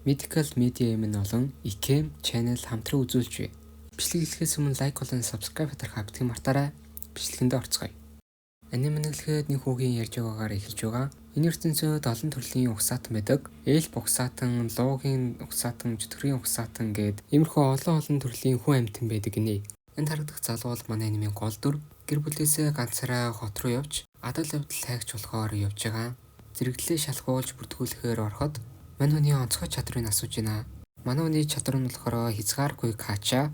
Medical Media MN болон IKEM Channel хамтран үзүүлж бай. Бичлэг эхлэхээс өмнө like болон subscribe дарахаа битгий мартаарай. Бичлэгэндээ орцгоё. Аниме нэглэхэд нэг хүүгийн ярьж байгаагаар эхэлж байгаа. Энэ ертөнцид олон төрлийн угсаатан байдаг. Эльф угсаатан, луугийн угсаатан, чөтгөрийн угсаатан гээд иймэрхүү олон олон төрлийн хүн амьтан байдаг гинэ. Энд харагдах залуу бол манай анимын гол дүр. Гэр бүлээсээ ганцаараа хот руу явж, адал явдал хайгч болохоор явж байгаа. Зэрэглэлээ шалгуулж бүртгүүлэхээр ороход мань хүний онцгой чадрыг асууж байна. Манай хүний чадвар нь болохоор хязгааргүй кача.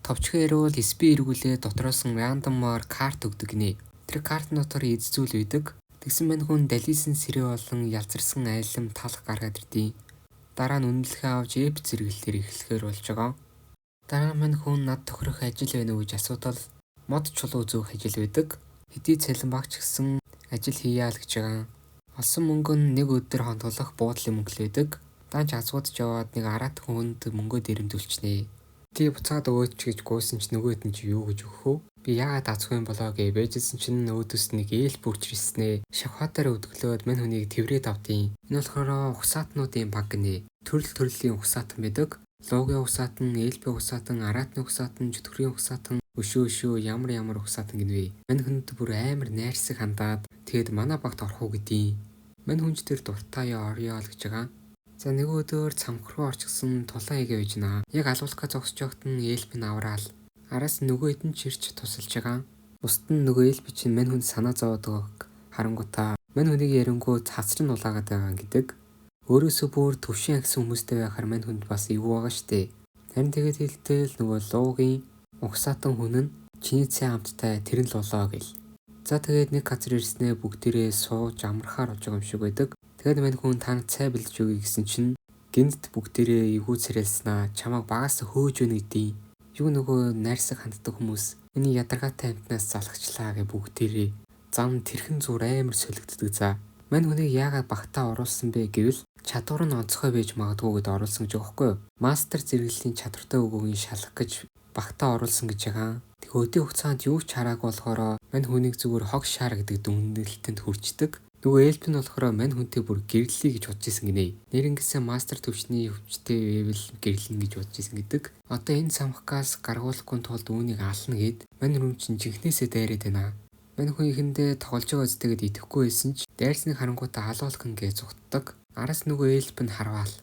Товчхон ярил SP эргүүлээ дотроос нь random оор карт өгдөг гинэ. Тэр картын дотор эз зүйл байдаг. Тэгсэн мань хүн далисэн сэрээ болон ялзарсан айлм талх гаргаад ирдیں۔ Дараа нь үнэлгээ авч эп зэрэглэлээр эхлэхээр болж байгаа. Дараа нь мань хүн над тохирох ажил байна уу гэж асуудал мод чулуу зөөх ажил байдаг. Хэдий цалин багч гэсэн ажил хийе л гэж байгаа. Олсон мөнгө нь нэг өдөр хонтголох буудлын мөнгө л байдаг. Данч азгуудж яваад нэг араат хүнд мөнгөө дэрэмдүүлчихнэ. Тий, буцаад өгөөч гэж гуйсан ч нөгөөд нь чи юу гэж өгөх вэ? Би яагаад азгүй юм болоо гэж байжсэн чинь өөдөөс нэг ээл бүрч ирснээ. Шавхаатаар өдөглөөд мань хүнийг тэврээд авдیں۔ Энэ болохоор угсаатнуудын баг гинэ. Төрөл төрлийн угсаатан байдаг. Луугийн угсаатан, эльфийн угсаатан, араатны угсаатан, чөтгөрийн угсаатан, өшөө өшөө ямар ямар угсаатан гинвэ. Мань хүнд бүр амар найрсаг хандаад тэгэд манай багт орох уу гэдیں۔ Мань хүнч тэр дуртай орё л гэж байгаа. За, нэг өдөр цамх руу орчихсон тулаан хийгээ байж наа. Яг алуулах гэж зогсож байхад нь эльф нь авраал. Араас нөгөө хэд нь ч ирч тусалж байгаа. Бусд нь нөгөө эльф чинь мань хүнд санаа зовоод байгааг харангуйтаа мань хүнийг ярингуу цацран улаагаад байгаа гэдэг. Өөрөөсөө бүр төвшин агсан хүмүүстэй байхаар мань хүнд бас эвгүй байгаа штэ. Харин тэгээд хэлтэл нөгөө луугийн угсаатан хүн нь чиний цай амттай, тэр нь л болоо гэл. За, тэгээд нэг газар ирснээ бүгдээрээ сууж амрахаар болж байгаа юм шиг байдаг. Тэгээд мань хүн та цай бэлдэж өгье гэсэн чинь гинт бүгдээрээ эвгүй царайлснаа чамайг багаас хөөж өгнө гэдیں۔ Юу нөгөө найрсаг ханддаг хүмүүс миний ядаргаатай амтнаас залхачлаа гэ бүгдээрээ зам тэрхэн зур амар солигддог за. Мань хүнийг яагаад багтаа оруулсан бэ гэвэл чадвар нь онцгой байж магадгүй гэд оруулсан гэж байгаа байхгүй юу? Мастер зэрэглэлийн чадвартай өгөөгийн шалах гэж багтаа оруулсан гэж байгаа. Тэг өдийн хугацаанд юу ч хараагүй болохоор мань хүнийг зүгээр хог шар гэдэг дүгнэлтэнд хүрчдэг. Нөгөө эльф нь болохоор мань хүнтэй бүр гэрлэе гэж бодож исэн гинэ. Нэрнгэсээ мастер төвшний хүчтэй байвал гэрлэнэ гэж бодож исэн гэдэг. Одоо энэ самхгаас гаргуулахгүй тулд үүнийг ална гэд мань хүн чинь жинхнээсээ дайраад байна. Мань хүн ихэндээ тоглож байгаа үстэйгэд итгэхгүй байсан ч дайрсныг харангуйтаа алуулах нь гэж зугтдаг. Араас нөгөө эльф нь харваал.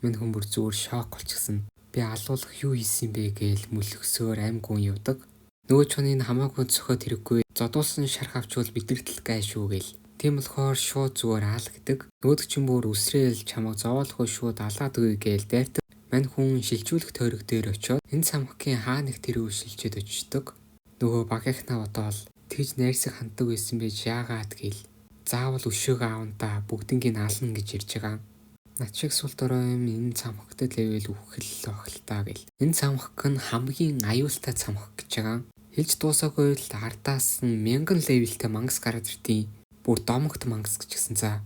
Мань хүн бүр зүгээр шок болчихсон. Би алуулах юу хийсэн бэ гээл мөлхсөөр аим гүн явдаг. Нөгөө чоныг хамаагүй цохиод хэрэггүй, зодуулсан шарх авчвал мэдрэгдэл гай шүү гээл. Тийм болохоор шууд зүгээр аал гэдэг. Нөгөөдөг чинь бүр үсрээл чамайг зовоолохгүй, шууд алаад өгье гээл дайрдаг. Мань хүн шилжүүлэх тойрог дээр очиод энэ самхгийн хаа нэг тэрүү шилжээд очдог. Нөгөө багийнхнаа бодоол тэгж найрсаг ханддаг байсан байж яагаад гээл. Заавал өшөөгөө аавна да, бүгднийг ална гэж ярьж байгаа. Над шиг сул дорой юм энэ цамхагтай level үхэл охил та гэл. Энэ цамхаг нь хамгийн аюултай цамхаг гэж байгаа. Хэлж дуусаагүй л ардаас нь 1000 level тэй мангас гараад ирдیں۔ Бүр домогт мангас гэж гисэн за.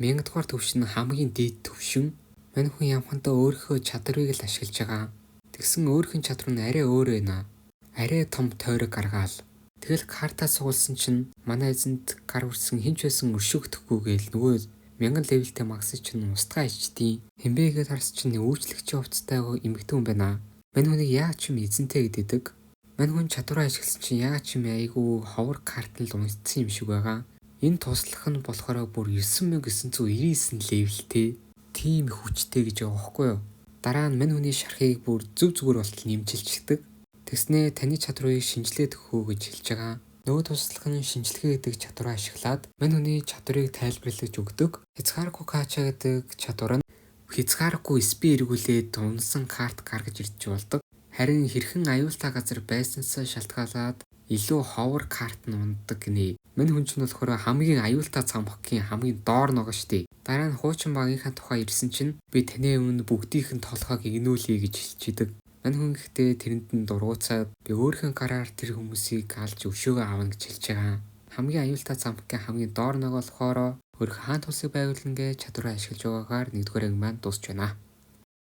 1000 дугаар төвшин нь хамгийн дээд төвшин. Мань хүн ямхандаа өөрийнхөө чадварыг л ашиглаж байгаа. Тэгсэн өөрийнх нь чадвар нь арай өөр байна. Арай том тойрог гаргаал. Тэгэл картаа сугалсан чинь манай эзэнт гар хүрсэн хинч байсан өршөөгдөхгүй гээл нөгөө 1000 level тэй магас чинь устгаа ичдیں۔ Хинбэ гээд харс чинь үйлчлэгчийн хувцастай эмэгтэй хүн байна. Мань хүнийг яаж ч юм эзэнтэй гэдэг. Мань хүн чадвараа ашигласан чинь яаж ч юм айгүй ховор карт нь л унцсан юм шиг байгаа. Энэ туслах нь болохоор бүр 9999 level тэй тийм их хүчтэй гэж байгаа байхгүй юу? Дараа нь мань хүний шархыг бүр зөв зүгээр болтол нэмжилчихдэг. Тэгснээ таны чадварыг шинжилээд өгөө гэж хэлж байгаа. Нөгөө туслах нь шинжилгээ гэдэг чадвараа ашиглаад мань хүний чадварыг тайлбарлаж өгдөг. Хязгааргүй кача гэдэг чадвар нь хязгааргүй SP эргүүлээд унсан карт гаргаж ирж болдог. Харин хэрхэн аюултай газар байсансаа шалтгаалаад илүү ховор карт нь ундаг гинэ. Мань хүн чинь болохоор хамгийн аюултай цамхгийн хамгийн доор нөгөө штэ. Дараа нь хуучин багийнхаа тухай ирсэн чинь би таны өмнө бүгдийнх нь толгойг игнүүлье гэж хэлчихэдэг. Мань хүн гэхдээ тэрэнд нь дургуутсаад би өөрийнхөө гараар тэр хүмүүсийг алж өшөөгөө авна гэж хэлж байгаа. Хамгийн аюултай цамхгийн хамгийн доор нэг болохоор өөрийнхөө хаан тулсыг байгуулна гэж чадвараа ашиглаж байгаагаар нэгдүгээр анги маань дуусч байна.